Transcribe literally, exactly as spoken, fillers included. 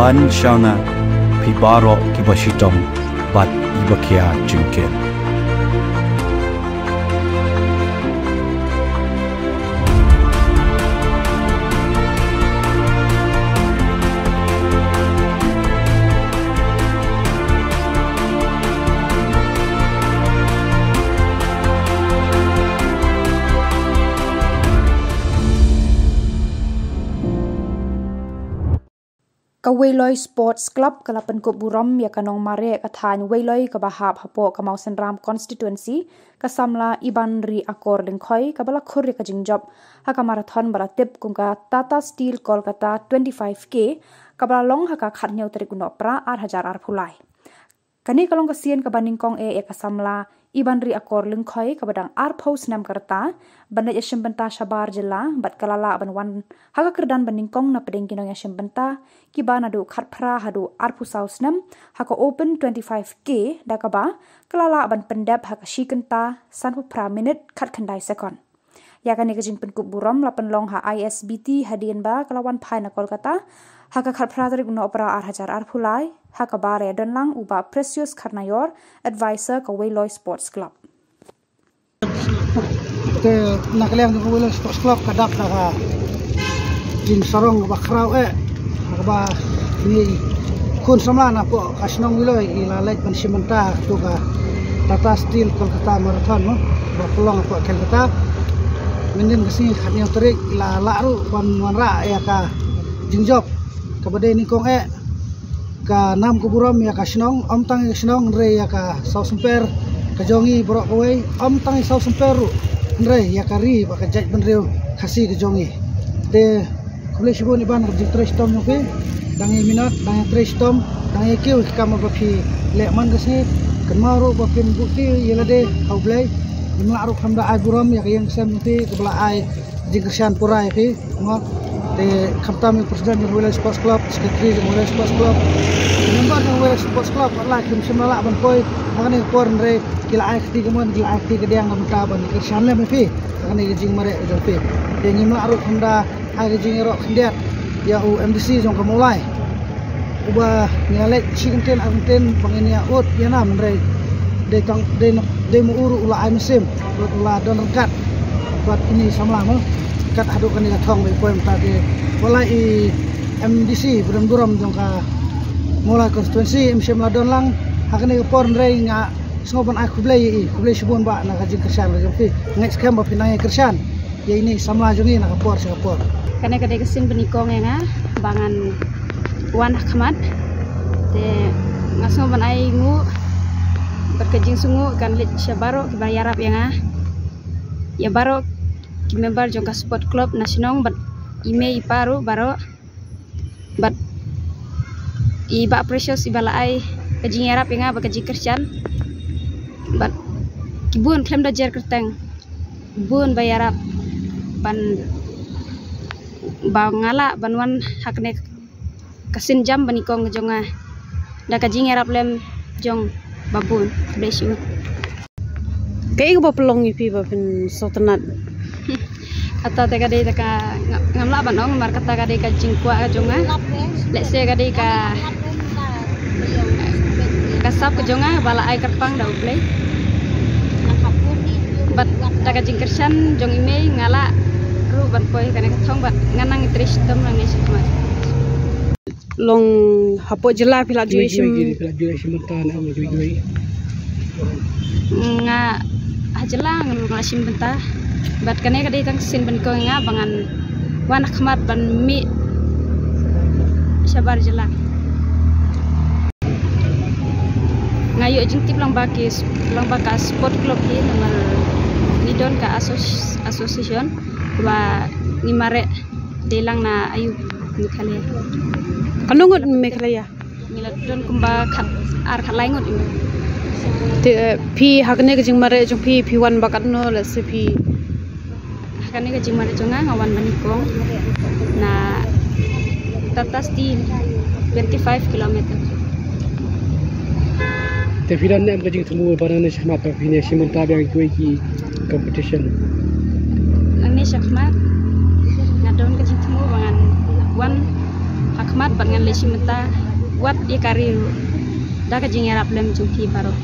An shana phi baroh kiba shitom bad iba khia jingkit. Ka Weiloi Sports Club ka la pynkup burom ïa ka nongmareh ka thaiñ Weiloi kaba hap hapoh ka Mawsynram constituency, ka samla Ibanri Akor Lyngkhoi, kaba la khur ïa ka jingjop ha ka marathon ba la tip kum ka Tata Steel Kolkata twenty-five K, kaba la long ha ka khathynñiew tarik u Nohprah ar hajar arphew lai. Kane ka long ka sien kaba nyngkong eh ïa ka samla Ibanri Akor Lyngkhoi kaba dang arphew snem ka rta ban leit ïashim bynta shabar jylla, bad ka la lah ban wan ha ka kyrdan ba nyngkong napdeng ki nongïashim bynta kiba naduh khatphra haduh arphew saw snem ha ka Open twenty-five K, da kaba ka la lah ban pyndep ha ka shi kynta sanphew phra minit khatkhyndai sekon. Ïa kane ka jingpynkup burom la pynlong ha I S B T hadien ba ka la wan phai na Kolkata ha ka khatphra tarik u Nohprah ar hajar arphew lai, ha kaba la ïadon lang u Bah Precious Kharnaior, advisor ka Weiloi Sports Club. Te na ka liang jong ka Weiloi Sports Club ka dap da ka jingsarong kaba khraw eh, kaba ngi khun samla na poh ka shnong Weiloi i la leit ban shim bynta to ka Tata Steel Kolkata Marathon mo, ba pynlong poh Kolkata. Mynnin ka sngi khathynñiew tarik i la lah ruh ban wanrah ïa ka jingjop kaba dei nyngkong eh. Ka nam ka burom ïa ka shnong, ym tang ïa ka shnong hynrei ïa ka saw symper ka jong ngi baroh kawei, ym tang ïa saw symper ruh hynrei ïa ka ri bad ka jaitbynriew Khasi ka jong ngi. Te khublei shibun Iban ka jingtrei shitom jong phi. Dang ïa minot, dang ïa trei shitom, dang ïa kiew ïa ka kam ba phi leh man ka sngi. Kynmaw ruh ba phin buh ïa lade ha U Blei. Ngim lah ruh khlem da ai burom ïa ka ïing ka sem jong phi kaba la ai jingkyrshan pura ïa phi. Mo, te khamtam ïa u president jong Weiloi Sports Club, secretary jong Weiloi Sports Club, member jong Weiloi Sports Club, la kim shym la lah ban poi ha kane ka por hynrei ki la ai kti kamon, ki la ai kti kadiang na bynta ban kyrshan lem ïa phi ha kane ka jingmareh jong phi. Te ngim lah ruh khlem da ai ka jingïaroh khyndiat ïa u M D C jong ka Mawlai, uba ngi ïa leit shi kyntien ar kyntien ba ngin ïa ud ïa nam hynrei dei tang dei, dei ma u ruh u la ai mynsiem bad u la don ryngkat bad ine i samla mo. Kat haduh kane ka thong ba i poi mynta te, wat la i M D C ba don burom jong ka Mawlai constituency im shym la don lang ha kane ka por hynrei nga sngew ban ai khublei ïa i, khublei shibun bah na ka jingkyrshan ka jong phi. Nga ngeit skhem ba phin nang ïa kyrshan ïa ine i samla jong ngi na ka por sha ka por. Kane ka dei ka sien ba nyngkong ïa nga ba ngan wan ha khmat. Te nga sngew ban ai nguh bad ka jingsngewnguh kan leit sha baroh kiba ïarap ïa nga, ïa baroh ki member jong ka sport club na shnong bad i mei i pa ruh baroh. Bad i Bah Precious iba la ai ka jingïarap ïa nga bad ka jingkyrshan. Bad ki bun khlem da jer kyrteng, bun ba ïarap ban, ba nga lah ban wan ha kane ka sien jam ba nyngkong ka jong nga da ka jingïarap lem jong ba bun. Khublei shibun. Kaei kaba pynlong ïa phi ba phin sngewtynnat? Kata te ka dei te ka nga-, ngam lah ban ong namar kata ka dei ka jingkwah ka jong nga. Lehse ka dei ka, ka sap ka jong nga ba la ai kyrpang da U Blei. Bad da ka jingkyrshan jong i mei nga lah ruh ban poi kane ka thong bad nga nang ïa trei shitom nangne shakhmat. Long hapoh jylla phi la ju ïashim? Phi la ju ïashim bynta ne em, ju ju? Nga ha jylla nga la shim bynta. Bad kane ka dei tang sien ba nyngkong ïa nga ba ngan wan ha khmat ban mih shabar jylla. Nga ïoh jingtip lang ba ki, lang ba ka sport club hi namar ngi don ka asso-, association ba ngi mareh dei lang na aïu Meghalaya. Katno ngut Meghalaya? Ngi la don kumba khat ar khat lai ngut. Te, eh, phi ha kane ka jingmareh jong phi, phi wan ba katno, lehse phi? Ha kane ka jingmareh jong nga nga wan ba nyngkong na Tata Steel twenty-five kilometer. Te phi don ne em ka jingthmu ba nangne shakhmat ba phin ïashim bynta biang kiwei ki competition? Nangne shakhmat nga don ka jingthmu ba ngan wan ha khmat bad ngan leit shim bynta wat ïa ka ri ruh da ka jingïarap lem jong phi baroh.